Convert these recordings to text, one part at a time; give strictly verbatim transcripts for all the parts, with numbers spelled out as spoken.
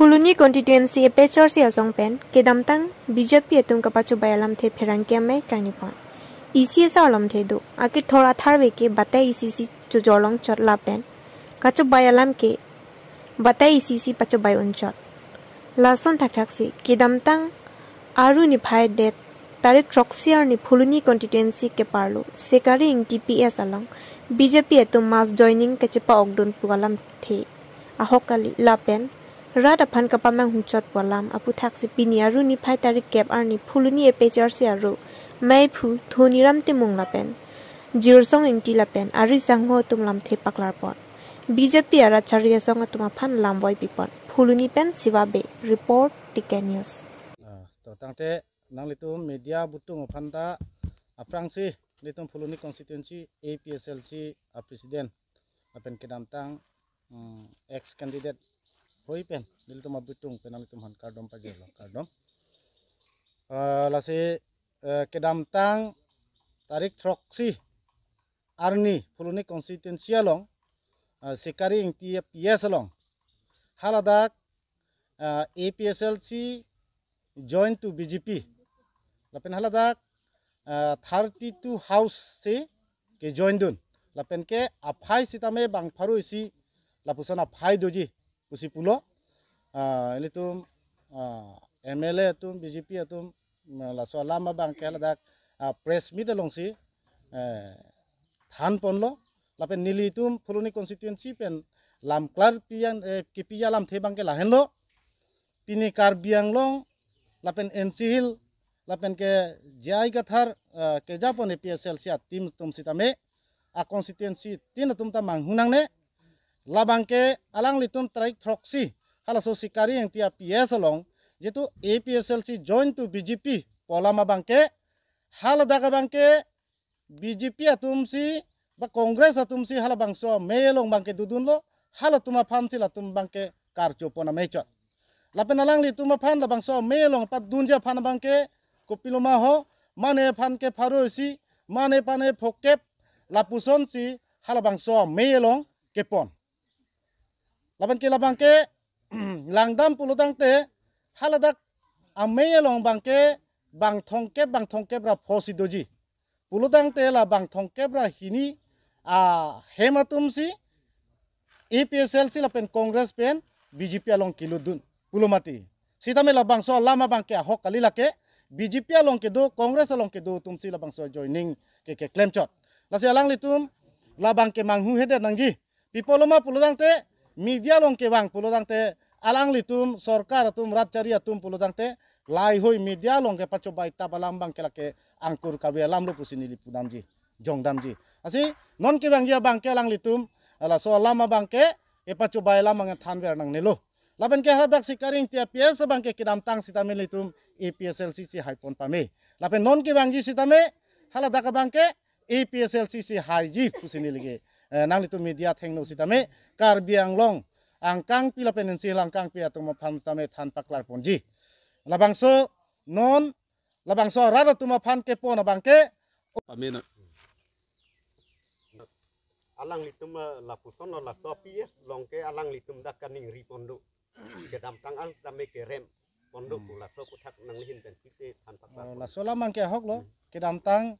Phuloni constituency A P H L C asong pen kedamtang B J P atum kapachobei alamthe pherangke amei kangni pon. Isi asar alamthe do, akethor atharve ke batai isi si chojorlong chot lapen kachobei alam ke batai isi si pachobei unchot. Lason thakthak si kedamtang Aru niphai det tarik throksi arni Phuloni constituency keparlo Sekari Ingti P S along B J P atum mass joining kachepa-okdun pu alamthe ahok kali lapen rat aphan kapamanghu chot pu alam aphuthak si pini Aru niphai tarik kep arni Phuloni A P H L C Aru meiphu Dhoniram Timung lapen Jirsong Ingti lapen ari sangho atum lamthe paklar pon. B J P arat chari asong atum aphan lamvoi pipon. Phuloni pen Siva Bey, report T K News. Ah, to tangte nanglitum media butung aphan ta aphrangsi nelitum Phuloni constituency A P H L C a president lapen kedamtang, mm, ex candidate hoi pen nelitum abutung pen nanglitum aphan kardom pajirlo, kardom. Ah, lasi, eh, kedamtang tarik throksi arni Phuloni constituency along, ah, Sekari Ingti P S along haladak, ah, A P H L C join to B J P lapen haladak, ah, thirty-two house si kejoindun lapen ke aphai sitame bang pharo isi lapuson aphai doji pusi pulo. Ah, ilitum, ah, M L A atum, B J P atum, mm, laso alam abang ke haladak, ah, press meet alongsi, eh, than ponlo. Lapen nelitum Phuloni constituency pen lamklar pi an, eh, kepi alamthe abang ke lahenlo. Pini Karbi Anglong lapen N C Hill lapen ke J I Kathar, eh, kejapon A P H L C a team atum sitame a constituency tin atum ta manghu nangne. Labang ke alanglitum tarik throksi halaso Sekari Ingti a P S along jitu A P H L C join to B J P pu alam abang ke haladak abang ke B J P atum si ba Congress atum si halabangso amei along abang ke dodunlo, halatum aphan si latum abang ke karcho pon amei chot. Lapen alanglitum aphan labangso amei along padunji aphan abang ke kopiloma ho, mane aphan ke pharo isi, mane aphan ke phokep, lapuson si halabangso amei along kepon. Lapen ke labang ke langdam pulotangte haladak amei along abang ke bang thomkep, bang thomkep ra pho si doji. Pulotangte la bang thomkep ra hini ahem atum si A P H L C lapen Congress pen B J P along kelutdun pulo mati. Sitame labangso alam abang ke ahok kali lake, B J P along kedo, Congress along kedo atum si labangso joining ke keklem chot. Lasi alanglitum labang ke manghu hedet nangji. Pi apotlo ma pulotangte media along kevang pulotangte alanglitum sorkar atum rat chari atum pulotangte lahei media along kepachobei tap alam abang ke lake angkur kave alam lo pusi neli pudamji, jongdamji. Lasi non kevangji abang ke alanglitum laso alam abang ke kepachobei alam abang thanver nangnelo. Lapen ke haladak Sekari Ingti a P S abang ke kedamtang sitame ilitum A P H L C si haipon pame. Lapen non kevangji sitame haladak abang ke A P H L C si haiji pusi neli ke, eh, nanglitum media athengno sitame Karbi Anglong angkangpi lapen N C Hill angkangpi atum aphan sitame than paklar ponji. Labangso non labangso arat atum aphan kepon abang ke pame na. Alanglitum, eh, lapuson lo laso P S along ke alanglitum dak kaningri pon do. Kedamtang an tame kerem pon do pu laso aphuthak nangli ahin pen pisi than paklar pon. Laso alam abang ke ahok lo. Kedamtang,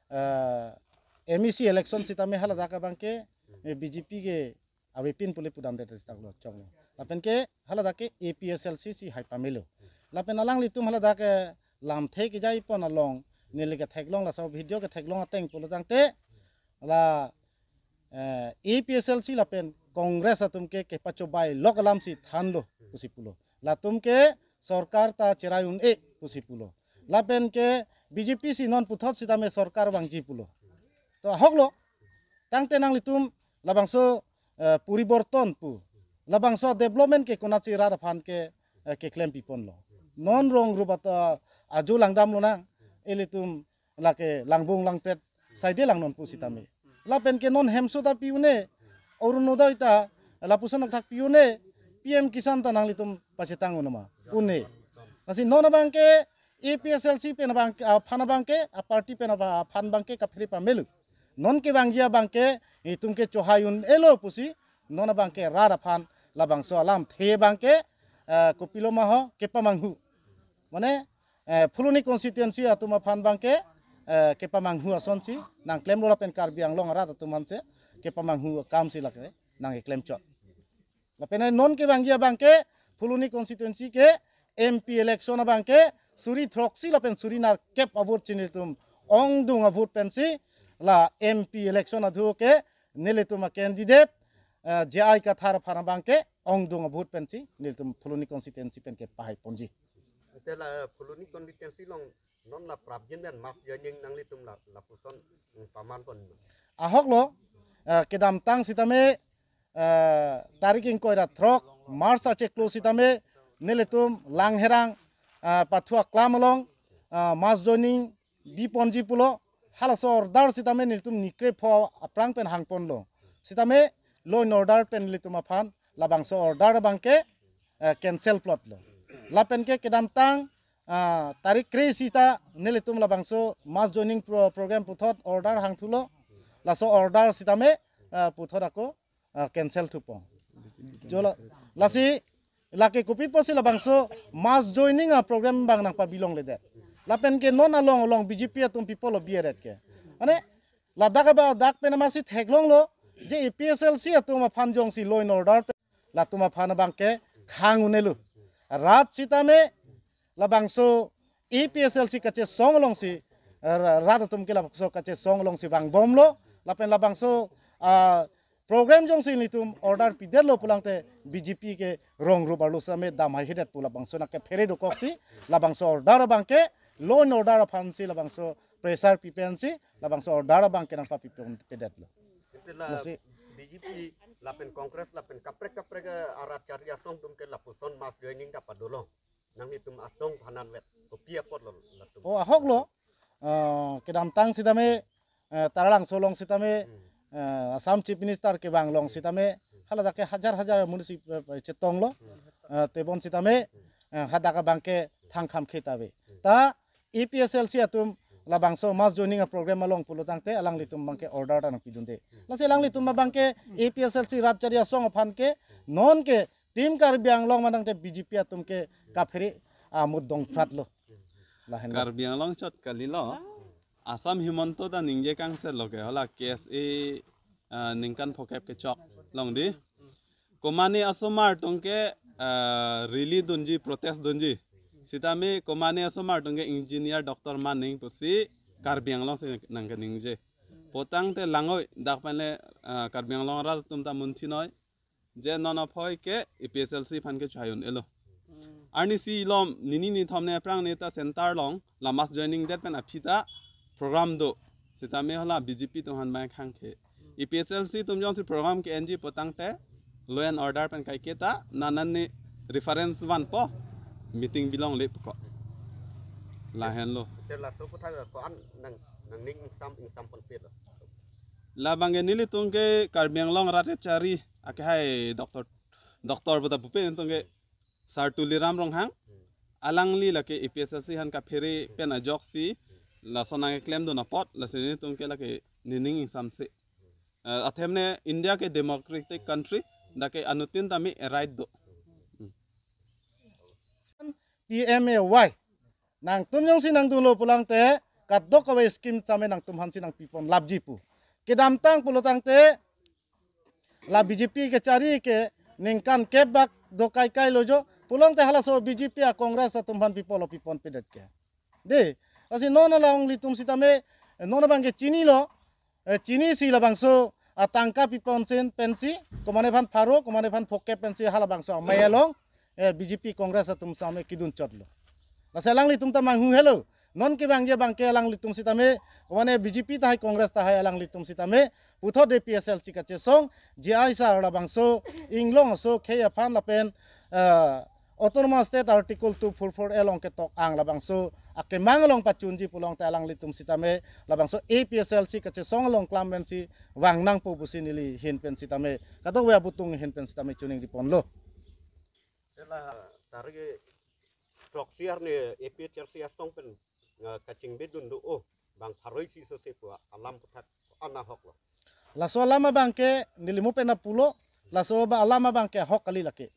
eh, M A C election sitame haladak abang ke, eh, B J P ke avepin pule pudamdet sitame lo chong lo. Lapen ke haladak ke A P H L C si hai pamelo. Lapen alanglitum haladak ke lamthe kejai pon along neli ketheklong laso video ketheklong ateng pulotangte la, eh, A P H L C lapen Congress atum ke kepachobei lok alam si thanlo pusi pulo. Latum ke sorkar ta cherai un-e pusi pulo. Lapen ke B J P si non puthot sitame sorkar vangji pulo. To ahok lo. Tangte nanglitum labangso, eh, poriborton pu, labangso development ke konatsi rat aphan ke, eh, keklem pipon lo. Non rong rubat, eh, ajo langdam lonang, ilitum lake langbung langpret saide langnon pu sitame. Lapen ke non hemso ta pi un-e, Orunodoi ta lapuson thak pi un-e, P M Kisan ta nanglitum pachetang un-e ma, un-e. Lasi non abang ke A P H L C pen abang, aphan abang ke, a party pen aba-, aphan abang ke kaphere pamelo. Non kevangji abang ke itum ke chohai un-elo pusi, non abang ke rat aphan labangso alamthe abang ke eh, kopilo ma ho kepamanghu. Mane, eh, Phuloni constituency atum aphan abangke, eh, kepamanghu asonsi nangklemlo lapen Karbi Anglong arat atum aphansi kepamanghu akamsi lake nangkeklemchot. Lapen non kevangji abangke Phuloni constituency ke M P election abangke suri throksi lapen suri nerkep avote si nelitum ongdung avote pensi la M P election adhu ke nelitum a candidate, eh, J I Kathar aphan abangke ongdung avote pensi nelitum Phuloni constituency pen kepahai ponji. Ante la Phuloni constituency along non la prapjin pen mass joining nanglitum la lapuson, mm, paman pon. Ahoklo, eh, kedamtang sitame, eh, tarik ingkoi ra throk March achiklo sitame nelitum Langherang, eh, Pathu Aklam along, eh, mass joining biponji pulo, halaso order sitame nelitum nikrepho aphrang pen hangponlo. Sitame law and order pen nelitum aphan labangso order abangke, eh, cancel plotlo. Lapen ke kedamtang, ah, tarik kre-isi ta nelitum labangso mass joining pro-, program puthot order hangthulo. Laso order sitame, ah, puthot ako, ah, cancel thupo. Jo la, lasi lake kopi pusi labangso mass joining a program abang nangpabilongledet. Lapen ke non along along B J P atum people lo biaret ke. Ane ladak aba dak pen amatsi theklonglo je A P H L C atum aphan jongsi law and order pen latum aphan abangke khang un-elo. Rat sitame labangso A P H L C kachesong alongsi, eh, ra-, rat atum ke labangso kachesong alongsi vangbomlo, lapen labangso, ah, program jongsi nelitum order pidetlo pulangte B J P ke rong rup arlo sitame damhaihedet pu labangso nangkephere dokoksi, labangso order abangke law and order aphansi labangso pressure pi pensi labangso order abangke nangpapi pon pedetlo. Ante la lasi B J P lapen Congress lapen kaprek kaprek, eh, arat chari asong atum ke lapuson mass joining ta padolong. Nanglitum asong aphan anvet kopi apotlo latum? Oh, ahoklo. Eh, kedamtang sitame, eh, Taralangso along sitame, Hmm. eh, Assam Chief Minister kevang along sitame, haladak ke hajar hajar municipal, eh, chetonglo. Eh, tebon sitame, eh, hadak abangke thangkham kheta ave. Ta A P H L C atum labangso mass joining a program along pulo tangte alanglitum abangke order ta nangpidunde. Lasi alanglitum abangke A P H L C rat chari asong aphan ke non ke Team Karbi Anglong manang te B J P atum ke kaphere amut dongpratlo. Lahenlo. Karbi Anglong chot kalilo. Assam Himanta ta ningje kangse lo ke hala K S A, ah, ningkan phokep kechok along di. Komane asomar atum ke, ah, rally dunji, protest dunji. Sitame komane asomar atum ke engineer doctor maning pusi Karbi Anglong si nangkaningje. Potang te langoi dak pen le, ah, Karbi Anglong arat atum ta munthinoi. Je non aphoi ke A P H L C aphan ke chai un-elo. Arnisi lom nini nithom ne aphrang ne ta center along la mass joining det pen aphi ta program do. Sitame hala B J P atum aphan bang khang ke. A P H L C atum jongsi program ke-enji potang te law and order pen kaiketa nanan ne reference vanpo meeting bilongle puko. Lahenlo. Te laso aputhak ko-an nang, nangning ingsam, ingsam ponpetlo? Labang ke nelitum ke Karbi Anglong rat chari akehai doctor, doctor puta pupe nelitum ke Sar Tuliram Ronghang, alangli lake A P H L C aphan kaphere pen ajoksi lason nangklemdun apot, lasi nelitum ke lake nening ingsamse. Eh, athe ne India ke democratic country, dak ke anuttin tame a right do. Hmm. P M A Y. Nangtum jongsi nangdunlo pulang te, kadokave scheme tame nangtum aphansi nangpipon lapji pu. Kedamtang pulo tangte, la B J P kechari ke ningkan kep bak do kaikai lo jo, pulang te halaso B J P a Congress atum aphan pipolo piponpedet ke. De, lasi non alanglitum sitame, non abang ke chinilo, eh, chinisi labangso atangka piponsin pensi, komane aphan pharo, komane aphan phokep pensi halabangso amei along, eh, B J P Congress atum same kidunchotlo. Lasi alanglitum ta manghu helo. Non kevangji abang ke alanglitum sitame, komane B J P tahai Congress tahai alanglitum sitame, puthot A P H L C kachesong, J I sar labangso, inglong aso, khei aphan lapen, eh, Autonomous State Article two four four A along ketok ang labangso akemang along pachunji pulang te alanglitum sitame labangso A P H L C kachesong along klam pensi vang nangpo pusi neli ahin pen sitame kadokave abutung ahin pen sitame choningri ponlo. Te la tarik throksi arni A P H L C asong pen, eh, kachingbedun do o bang pharo isi so se pu alam aputhak ko-an ahoklo? Laso alam abang ke neli mo pen apulo, laso ba alam abang ke ahok kali lake.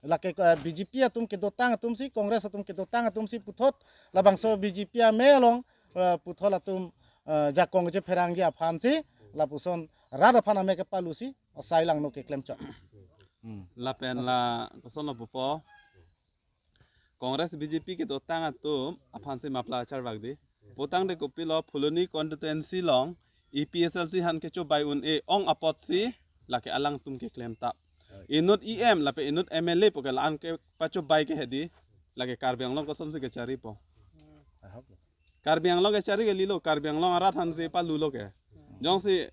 Lake, eh, B J P atum kedotang atumsi, Congress atum kedotang atumsi puthot labangso B J P amei along, eh, puthot atum, eh, jakong kachepherangji aphansi lapuson rat aphan amei kepalusi asai langno keklemchot. Hmm. Lapen la kosonlo pupo. Congress B J P kedotang atum aphansi mapla achar bagdi. Putangte kopilo Phuloni constituency along A P H L C aphan kechobai un-e ong apotsi lake alangtum keklem tap. Inut E M lapen inut M L A puke la-an kepachobai ke hedi, lake Karbi Anglong kosonsi kecharipo. Karbi Anglong kechari ke lilo, Karbi Anglong arat aphansi palulo ke. Jongsi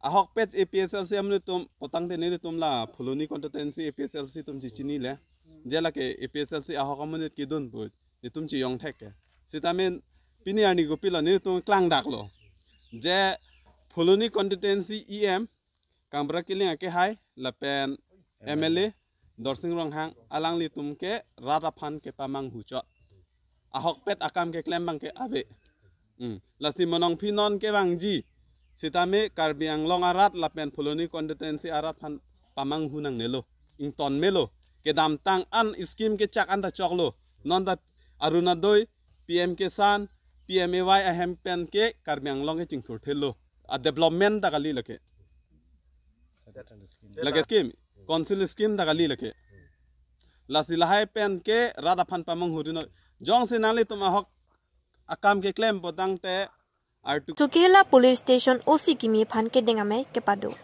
ahokpet A P H L C amonit atum, putangte nelitum la Phuloni constituency A P H L C atum chechinile. Je lake A P H L C ahok amonit kedun pu nelitum chiyong thek ke. Sitame pini arni kopilo nelitum klangdaklo. Je Phuloni constituency E M Kangbura Killing akehai lapen M L A Dorsing Ronghang alanglitum ke rat aphan kepamanghuchot. Ahokpet akam keklem abang ke ave. Hmm. Lasi monongphi non kevangji. Sitame Karbi Anglong arat lapen Phuloni constituency arat aphan pamanghu nangnelo. Ington melo. Kedamtang an scheme kechak an ta choklo. Non ta Orunodoi, P M Kisan, P M A Y ahem pen ke Karbi Anglong ke chingthurthelo. A development ta kali lake. Lake scheme, council scheme ta kali lake. Lasi lahai pen ke rat aphan pamanghu ri non. Jongsi nanglitum ahok akam keklem putangte artu Chokihola Police Station O C kimi aphan kedeng amei kepado.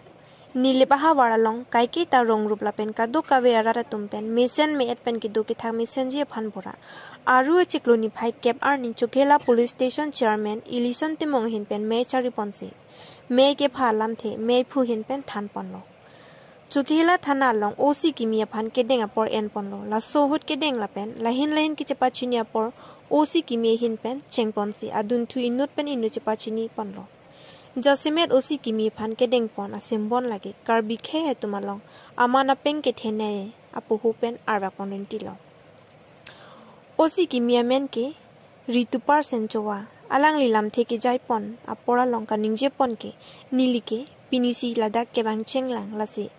Nilip ahavar along kaiketa rong rup lapen kadokave arat atum pen mesen me-et pen kedo kethak mesenji aphan bura. Aru achiklo niphai kep arni Chokihola Police Station Chairman Elison Timung ahin pen mei chariponsi, mei kepha alamthe meiphu ahin pen thanponlo. Chokihola thana along O C kimi aphan kedeng apor enponlo. Laso ahut kedeng lapen lahin lahin kechepachini apor O C kimi ahin pen chengponsi adunthu inut pen inut chepachiniponlo. Jasemet O C kimi aphan kedengpon asembon lake Karbi khei atum along aman apeng kethenei apoho pen arvakpon rintilo. O C kimi amen ke Ritupar Senchowa, alangli lamthe kejaipon apor along kaningjepon ke, neli ke pinisi ladak kevang chenglang lasi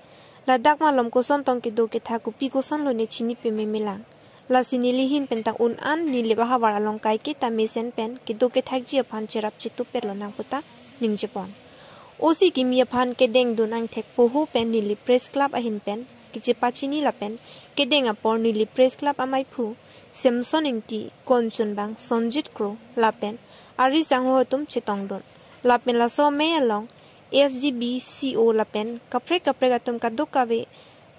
ladak malom koson tong kedo kethak kopi kosonlo ne chini pememelang. Lasi neli ahin pen ta un an nilip ahavar along kaiketa mesen pen kedo kethakji aphan cherap chetupetlo nang puta ningjepon. O C kimi aphan kedengdun angthek poho pen neli Press Club ahin pen kechepachini lapen kedeng apor neli Press Club ameiphu Samson Ingti, konchunbang Sonjit Kro lapen ari sangho atum chetongdun. Lapen laso amei along S G B C O lapen kaprek kaprek atum kadokave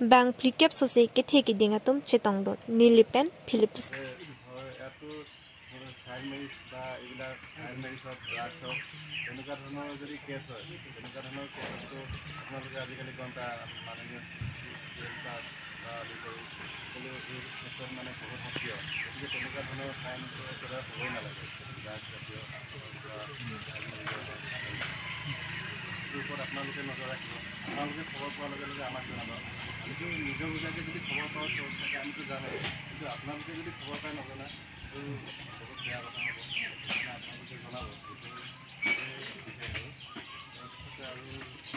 bang phlikep sose kethe keding atum chetongdun. Neli pen Philip Tis- হয়, ইয়াততো child Mary's বা এইবিলাক child Mary's হওক, ড্ৰাগছ হওক, তেনেকুৱা ধৰণৰ যদি কেছ হয়, তেনেকুৱা ধৰণৰ কেছতো আপোনালোকে আজিকালি গম পায়, মাননীয় চি চি এম ছাৰ বা আদি কৰি সকলো এই ক্ষেত্ৰত মানে বহুত সক্ৰিয়। গতিকে তেনেকুৱা ধৰণৰ ক্ৰাইমটো একেবাৰে হ'বই নালাগে। ড্ৰাগছ জাতীয় বা চাইল্ড মেৰিজৰ হওক, এইটোৰ ওপৰত আপোনালোকে নজৰ ৰাখিব। আপোনালোকে খবৰ পোৱাৰ লগে লগে আমাক জনাব। আমিতো নিজে বুজাকে যদি খবৰ পাওঁ, চ'ৰ্চ থাকে, আমিতো জানো। কিন্তু আপোনালোকে যদি খবৰ পাই নজনায়, এইটো বহুত বেয়া কথা হ'ব। সেইকাৰণে আপোনালোকে জনাব। এইটো বিশেষ আৰু। তাৰপিছতে আৰু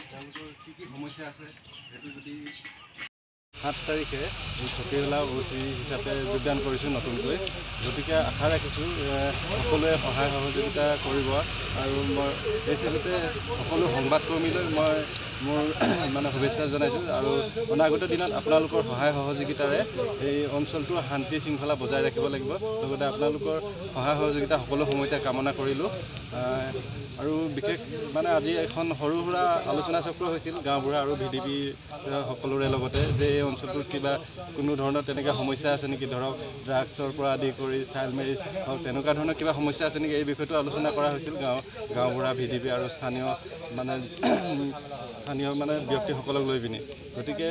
তেওঁলোকৰ কি কি সমস্যা আছে, সেইটো যদি সাত তাৰিখে এই চকিহোলা অ' চি হিচাপে যোগদান কৰিছোঁ নতুনকৈ। গতিকে আশা ৰাখিছোঁ, এ, সকলোৱে সহায় সহযোগিতা কৰিব। আৰু মই এই চেগতে সকলো সংবাদকৰ্মীলৈ মই মোৰ মানে শুভেচ্ছা জনাইছোঁ। আৰু অনাগত দিনত আপোনালোকৰ সহায় সহযোগিতাৰে এই অঞ্চলটোৰ শান্তি শৃংখলা বজাই ৰাখিব লাগিব। লগতে আপোনালোকৰ সহায় সহযোগিতা সকলো সময়তে কামনা কৰিলোঁ। আহ, আৰু বিশেষ মানে আজি এখন সৰু সুৰা আলোচনা চক্ৰ হৈছিল গাঁওবুঢ়া আৰু ভি ডি পি সকলোৰে লগতে, যে এই অঞ্চলটোত কিবা কোনো ধৰণৰ তেনেকুৱা সমস্যা আছে নেকি, ধৰক ড্ৰাগছৰ পৰা আদি কৰি চাইল্ড মেৰিজ হওক, তেনেকুৱা ধৰণৰ কিবা সমস্যা আছে নেকি, এই বিষয়টো আলোচনা কৰা হৈছিল গাঁও গাঁওবুঢ়া, ভি ডি পি আৰু স্থানীয় মানে স্থানীয় মানে ব্যক্তিসকলক লৈ পিনি। গতিকে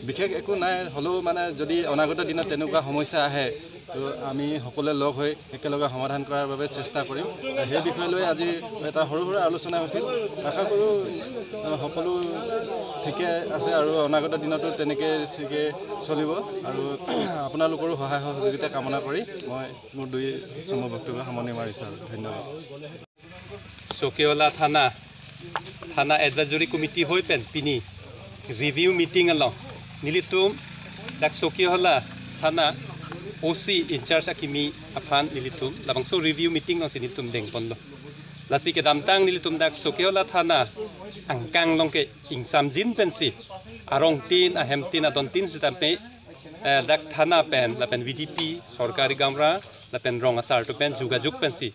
বিশেষ একো নাই, হ'লেও মানে যদি অনাগত দিনত তেনেকুৱা সমস্যা আহে, তো আমি সকলোৱে লগ হৈ একেলগে সমাধান কৰাৰ বাবে চেষ্টা কৰিম। সেই বিষয় লৈ আজি এটা সৰু সুৰা আলোচনা হৈছিল। আশা কৰোঁ, আহ, সকলো ঠিকে আছে আৰু অনাগত দিনতো তেনেকৈ ঠিকে চলিব। আৰু আপোনালোকৰো সহায় সহযোগিতা কামনা কৰি মই মোৰ দুই চমু বক্তব্য সামৰণি মাৰিছোঁ আৰু ধন্যবাদ। Chokihola thana, thana advisory committee hoi pen pini review meeting along nelitum Dak Chokihola Thana O C in charge akimi aphan nelitum labangso review meeting alongsi nelitum dengponlo. Lasi kedamtang nelitum dak Chokihola Thana angkang along ke ingsamjin pensi arongtin, ahemtin, adontin sitame, eh, dak thana pen lapen V D P sorkari gaonbura lapen rong asartu pen jugajug pensi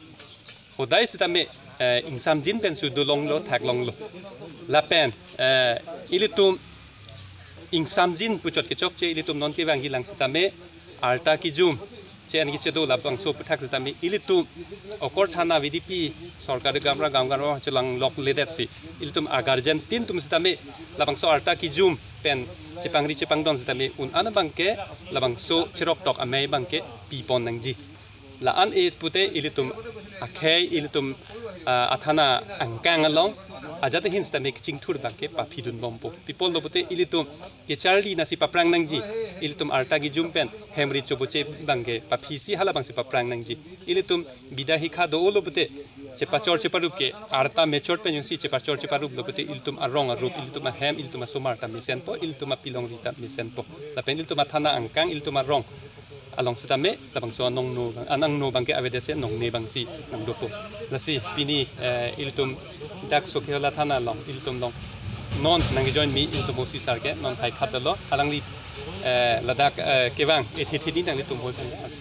hodai sitame, eh, ingsamjin pensi dolonglo, thaklonglo. Lapen, eh, ilitum ingsamjin puchot kechokche ilitum non kevangji lang sitame arta kejum che-en kechedo labangso aphuthak sitame ilitum okor thana V D P sorkari gaonbura, gaon gaonbura chelang lokledetsi ilitum agarjen tin atum sitame labangso arta kejum pen chepangri chepangdon sitame un-an abangke labangso cheroktok amei abangke pipon nangji. La-an-e pute ilitum akhei, ilitum, ah, athana angkang along ajat ahin sitame kechingthur abangke paphidunbompo. Pi apotlo pute ilitum kecharli nasi paphrang nangji. Ilitum arta kejum pen hem rit choboche abangke paphisi halabangsi paphrang nangji. Ilitum bida hikha do-olo pute chepachor cheparup ke arta mechot pen jongsi chepachor cheparuplo pute ilitum arong arup, ilitum ahem, ilitum asomar ta mesenpo, ilitum apilongri ta mesenpo. Lapen ilitum athana angkang, ilitum arong along sitame labangso anong no bang, anang no abangke avedetsi nongne abangsi nangdopo. Lasi pini, eh, ilitum dak Chokihola Thana along ilitum along non nangkejoin mi ilitum O C sir ke non hai khat dalo, alangli, eh, ladak, eh, kevang ethe thini nanglitum hoi kan.